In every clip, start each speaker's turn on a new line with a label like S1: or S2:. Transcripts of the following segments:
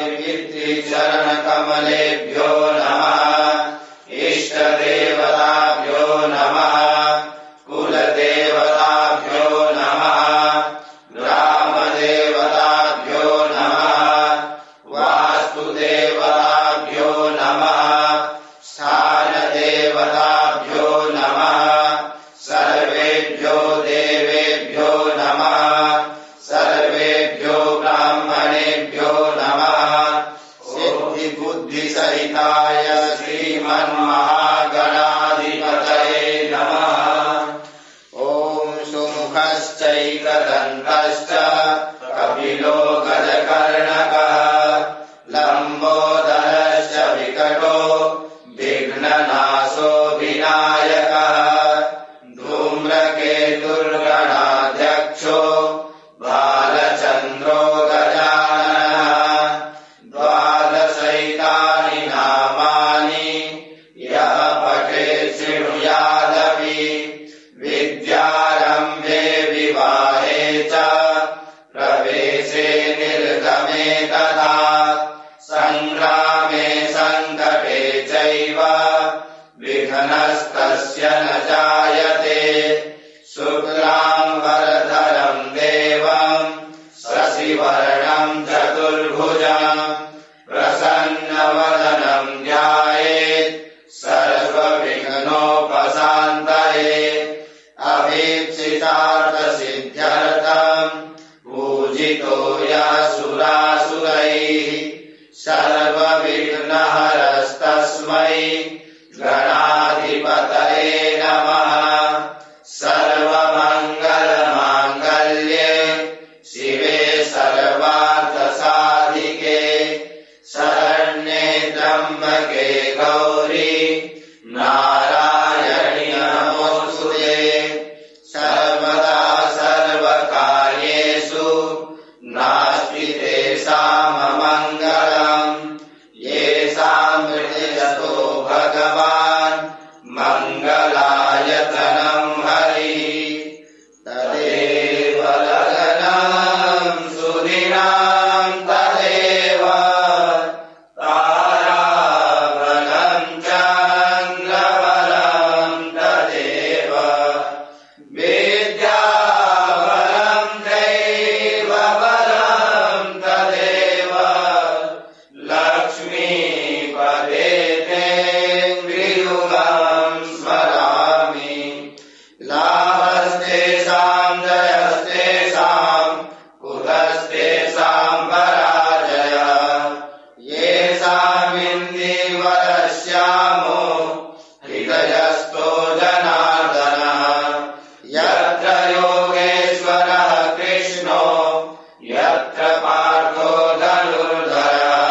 S1: मातापितृचरणकमलेभ्यो नमः। इष्टदेवताभ्यो नमः। कुलदेवताभ्यो नमः। ग्रामदेवताभ्यो नमः। वास्तुदेवताभ्यो नमः। स्थानदेवताभ्यो नमः। सर्वेभ्यो देवेभ्यो नमः। सर्वेभ्यो ब्राह्मणेभ्यो नमः। सिद्धिबुद्धिसहिताय श्रीमन्महागणाधिपतये नमः। ॐ सुमुखश्चैकदन्तश्च कपिलो गजकर्णकः लम्बोदरश्च विकटो विघ्ननाशो विनायकः धूम्रकेतुर्गणाध्यक्षो बालचन्द्रो गजाननः। द्वादशैतानि नामानि यः पठेत् शृणुयादपि विद्यारम्भे विवाहे च प्रवेशे निर्गमे तथा सङ्ग्रामे सङ्कटे चैव विघ्नस्तस्य न जायते। शुक्लां वरधरं देवं शशिवर्णं चतुर्भुजं प्रसन्नवदनं ध्यायेत् सर्वविघ्नोपशान्तये। अभीप्सितार्थसिद्ध्यर्थं पूजितो यः सुरासुरैः सर्वविघ्नहरस्तस्मै गणाधिपतये नमः। सर्वमङ्गलमाङ्गल्ये शिवे सर्वार्थसाधिके शरण्ये त्र्यम्बके गौरी नारायणि नमोऽस्तुते। सर्वदा सर्वकार्येषु नास्ति तेषाममङ्गलम् येषां हृदयस्थो भगवान् मङ्गलायतनं हरिः। तदेव लग्नं सुदिनं तदेव ताराबलं चन्द्रबलं तदेव विद्याबलं दैवबलं तदेव लक्ष्मीपदे तेऽङ्घ्रियुगं स्मरामि। लाभस्तेषां जयस्तेषां कुतस्तेषां पराजय येषामिन्दीवरश्यामो हृदयस्थो जनार्दनः। यत्र योगेश्वरः कृष्णो यत्र पार्थो धनुर्धरः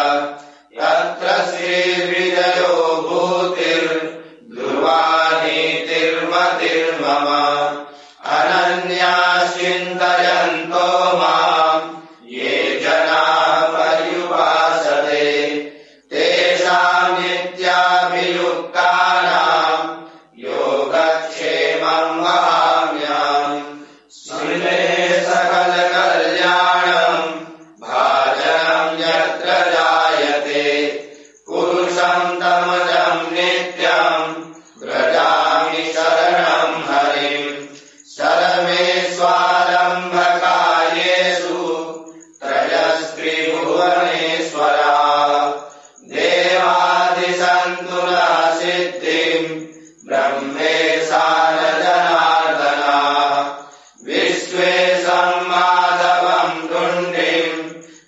S1: तत्र श्रीविजयो भूतिर्ध्रुवा नीतिर्मतिर्मम। अनन्या चिन्तयन्तो मां ये जनाः पर्युपासते तेषां नित्याभियुक्तानां योगक्षेमं वहाम्यहम्। श्रीमे सकलकल्याणं भाजनं यत्र जायते पुरुषं तमजं नित्यं व्रजामि शरणं हरिम्। सर्वेष्वारम्भकार्येषु त्रयस्त्रिभुवनेश्वरा देवादिशन्तु नः सिद्धिं ब्रह्मेशान जनार्दना। विश्वेशं माधवं तुण्डिं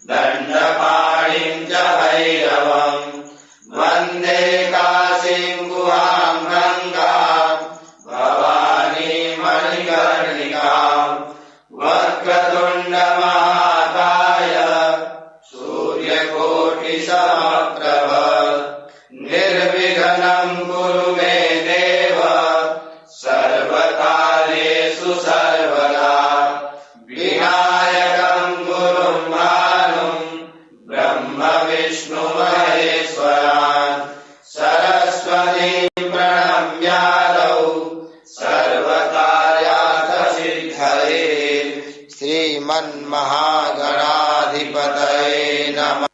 S1: दण्डपाणिं च भैरवं वन्दे काशीं गुहां गङ्गां भवानी मणिकर्णिकां वक्रतुण्डमहाकाय सूर्यकोटिसमप्रभ। निर्विघ्नं कुरु मे देव सर्वकार्येषु सर्वदा। विनायकं गुरुं भानुं ब्रह्म विष्णु महेश्वरान् सरस्वतीं प्रणम्यादौ सर्वकार्यार्थसिद्धये। श्रीमन्महागणाधिपतये नमः।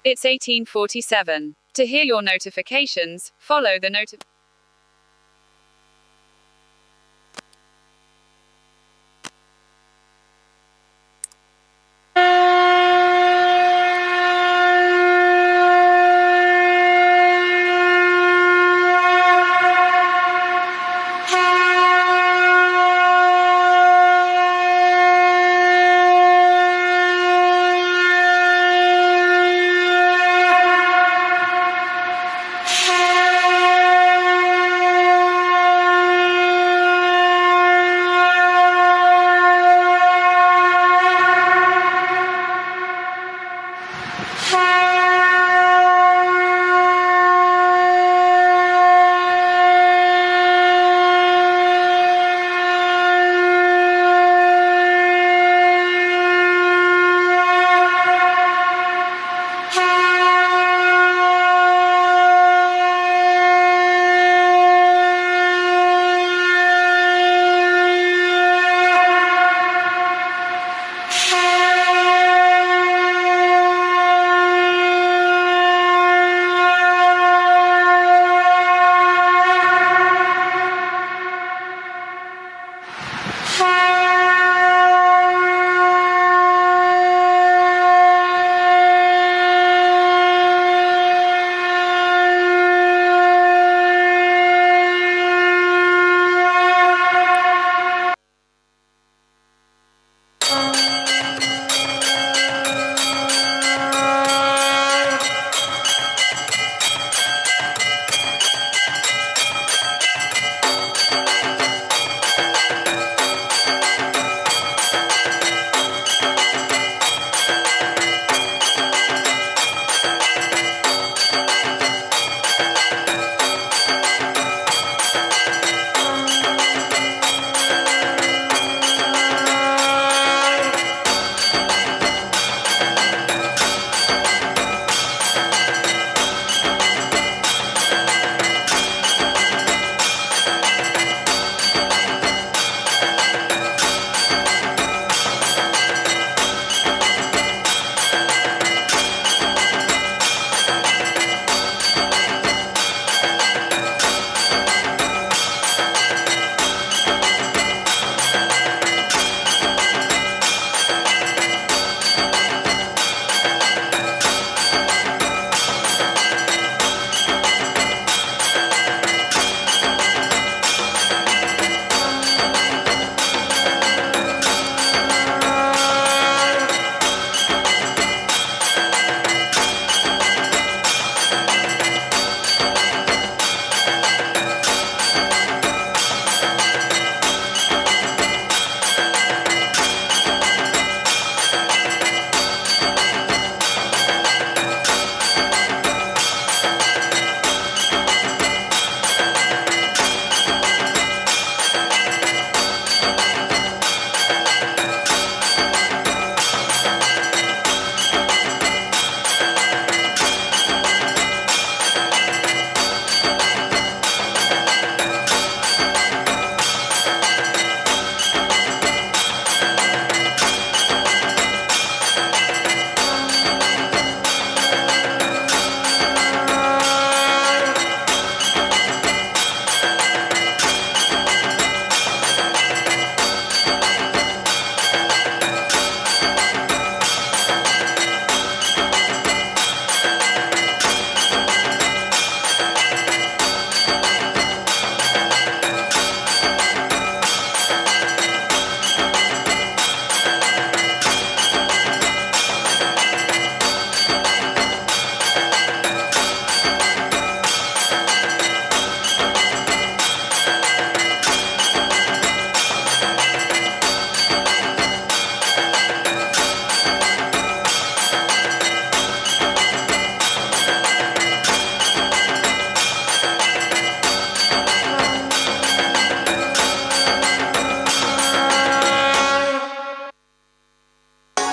S2: It's 18:47. To hear your notifications, follow the notif.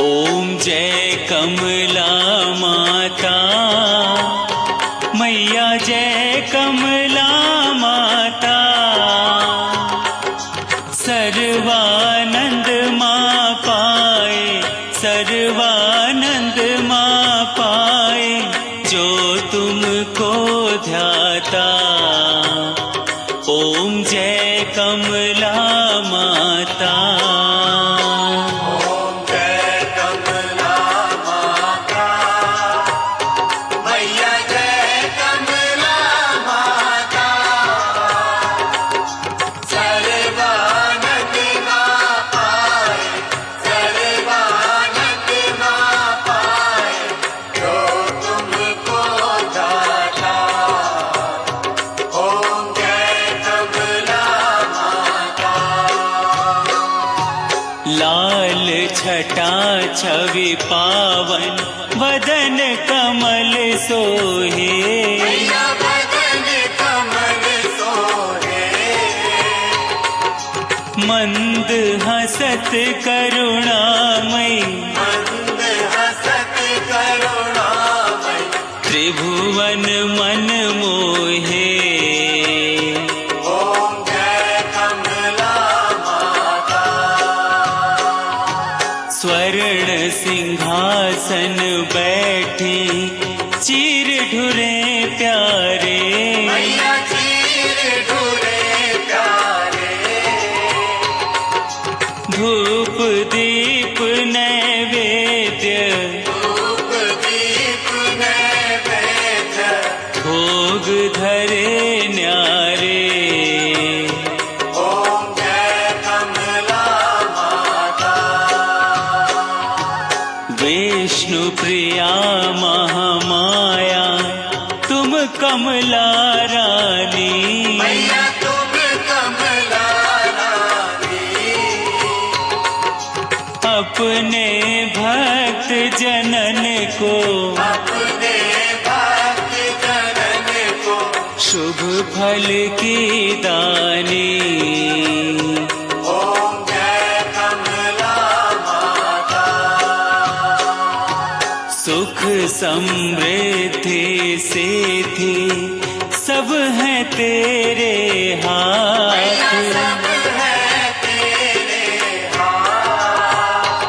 S3: ओम जय कमला माता, मैया जय कमला माता। सर्वानंद माँ पाए, सर्वानंद माँ पाए, छटा छवि पावन वदन कमल सोहे।
S1: मैया बदन कमल सोहे।
S3: मंद हसत करुणामयी
S1: मंद हसत करुणामयी।
S3: त्रिभुवन मन मोहे।
S1: ओम जय कमला माता।
S3: स्वर्ण सिंहासन बैठी चीर ढुरे प्यारे।
S1: मैया चीर ढुरे प्यारे।
S3: धूप दीप नैवेद्य
S1: धूप दीप नैवेद्य।
S3: भोग धरे न्यारे।
S1: ओम जय कमला माता।
S3: विष्णु प्रिया महामाया तुम कमला रानी।
S1: मैया तुम कमला रानी।
S3: अपने भक्त जनन को
S1: अपने भक्त जनन को।
S3: शुभ फल की दानी।
S1: ओम जय कमला माता।
S3: सुख समृद्धि सिद्धि सब है तेरे
S1: मैया
S3: हाथ।
S1: सब है तेरे हाथ।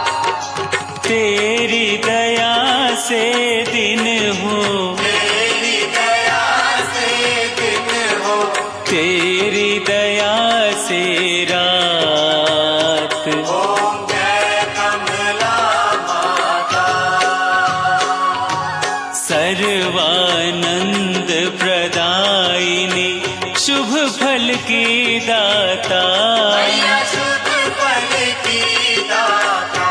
S3: तेरी दया से दिन हो
S1: तेरी दया से दिन हो।
S3: तेरी दया से रात।
S1: ओम जय कमला माता।
S3: सर्वानंद प्रदायिनी शुभ फल की दाता।
S1: मैया शुभ फल की दाता।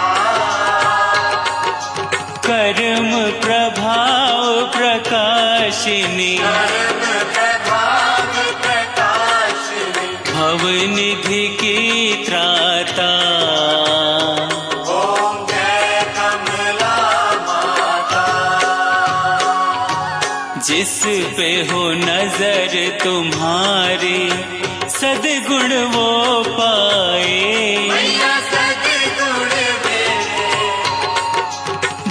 S3: कर्म प्रभाव प्रकाशिनी
S1: कर्म प्रभाव प्रकाशिनी।
S3: भवनिधि की त्राता।
S1: ओम जय कमला माता।
S3: जिस पे हो नजर तुम्हारी सद्गुण वो पाए।
S1: मैया सद्गुण वे।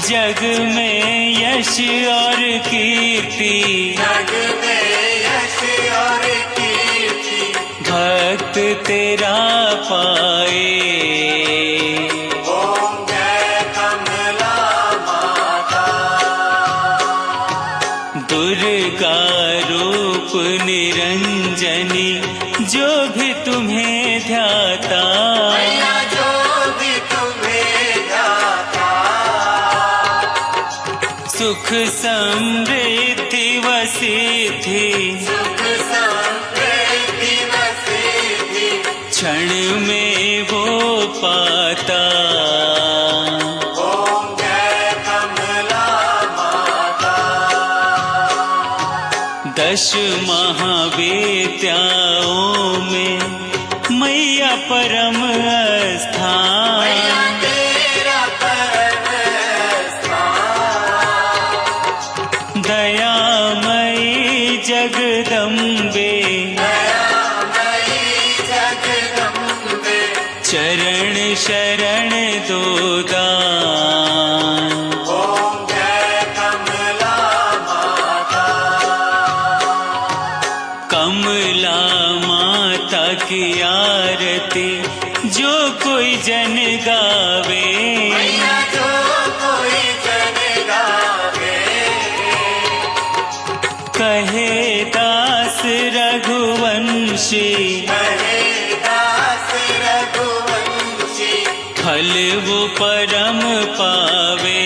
S3: जग में यश और कीर्ति
S1: जग में यश और कीर्ति।
S3: भक्त तेरा पाए।
S1: ओम जय कमला माता।
S3: दुर्गा रूप निरंजनी जो भी तुम्हें ध्याता।
S1: मैया जो भी तुम्हें ध्याता।
S3: सुख समृद्धि व सिद्धि
S1: सुख समृद्धि व सिद्धि।
S3: क्षण में वो पाता।
S1: ओम जय कमला माता।
S3: दश महाविद्याओं में मैया परम स्थान।
S1: मैया तेरा परम स्थान।
S3: दयामयी जगदम्बे
S1: दयामयी जगदम्बे।
S3: चरण शरण दो दान।
S1: ओम जय कमला माता।
S3: कमला माता की आरती जो कोई जन गावे।
S1: मैया जो कोई जन गावे।
S3: कहे दास रघुवंशी
S1: कहे दास रघुवंशी।
S3: फल वो परम पावे।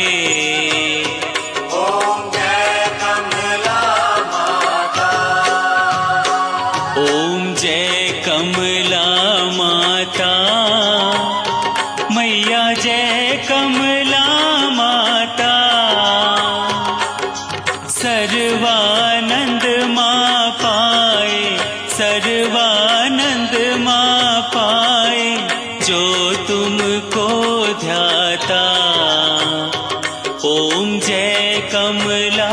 S1: ओम जय कमला माता।
S3: ओम जय कमला माता मैया जय कमला माता। सर्वानंद मा पाए सर्वानंद ॐ जय कमला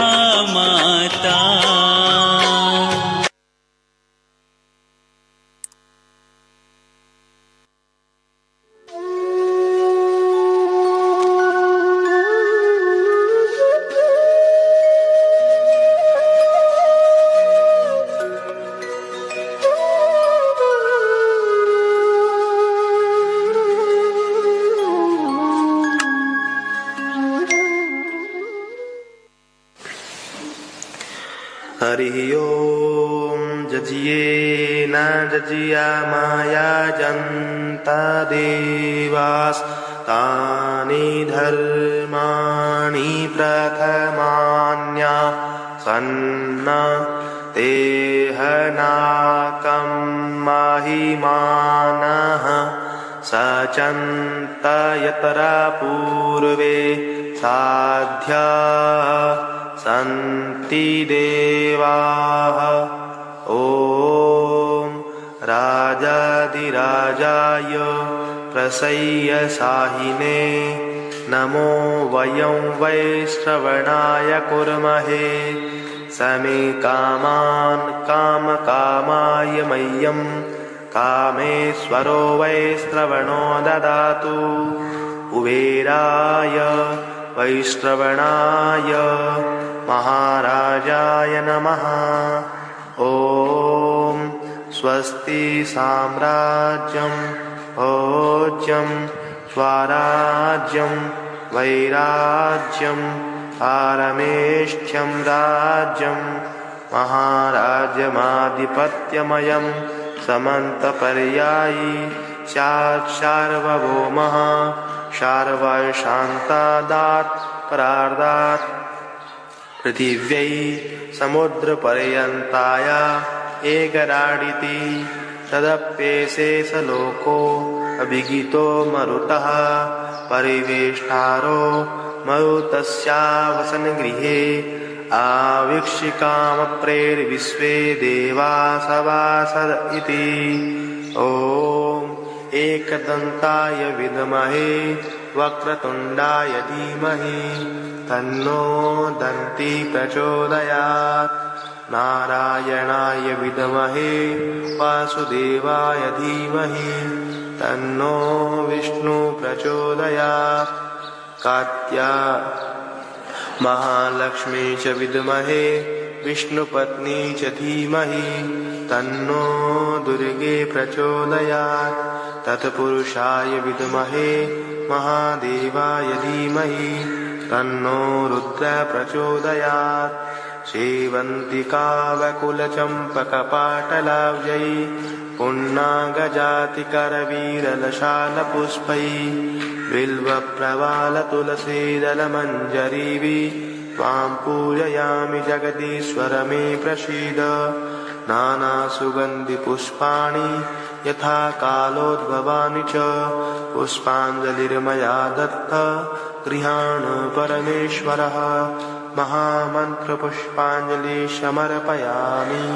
S3: माता।
S4: हरि ओम जजिए न जजिया माया जनता देवास तानि धर्माणि प्रथमान्या सन्ना तेहनाकं महिमानः सचन्त यत्र पूर्वे साध्या सन्ति देवाः। ॐ राजाधिराजाय प्रसय्यसाहिने नमो वयं वैश्रवणाय कुर्महे। समे कामान् कामकामाय मह्यं कामेश्वरो वैश्रवणो ददातु। कुबेराय वैश्रवणाय महाराजाय नमः। ॐ स्वस्ति साम्राज्यं भोज्यं स्वराज्यं वैराज्यं पारमेष्ठ्यं राज्यं महाराज्यमाधिपत्यमयं समन्तपर्यायी स्यात् सार्वभौमः शार्वशान्तादात् परार्धात् पृथिव्यै समुद्रपर्यन्ताया एकराडिति तदप्येषे स लोको अभिगीतो मरुतः परिवेष्टारो मरुतस्यावसनगृहे आवीक्षिकामप्रेर्विश्वे देवा सभासद इति। ॐ एकदन्ताय विद्महे वक्रतुण्डाय धीमहि तन्नो दन्ती प्रचोदयात्। नारायणाय विद्महे वासुदेवाय धीमहि तन्नो विष्णु प्रचोदयात्। कात्या महालक्ष्मी च विद्महे विष्णुपत्नी च धीमहि तन्नो दुर्गे प्रचोदयात्। तत्पुरुषाय विद्महे महादेवाय धीमहि तन्नो रुद्र प्रचोदयात्। सेवन्तिकावकुलचम्पकपाटलाब्जै पुन्नागजातिकरवीरलशालपुष्पै बिल्वप्रवालतुलसीदलमञ्जरीवि त्वां पूजयामि जगदीश्वर मे प्रसीद। नानासुगन्धिपुष्पाणि यथा कालोद्भवानि च पुष्पाञ्जलिर्मया दत्त गृहाण परमेश्वरः। महामन्त्रपुष्पाञ्जलि समर्पयामि।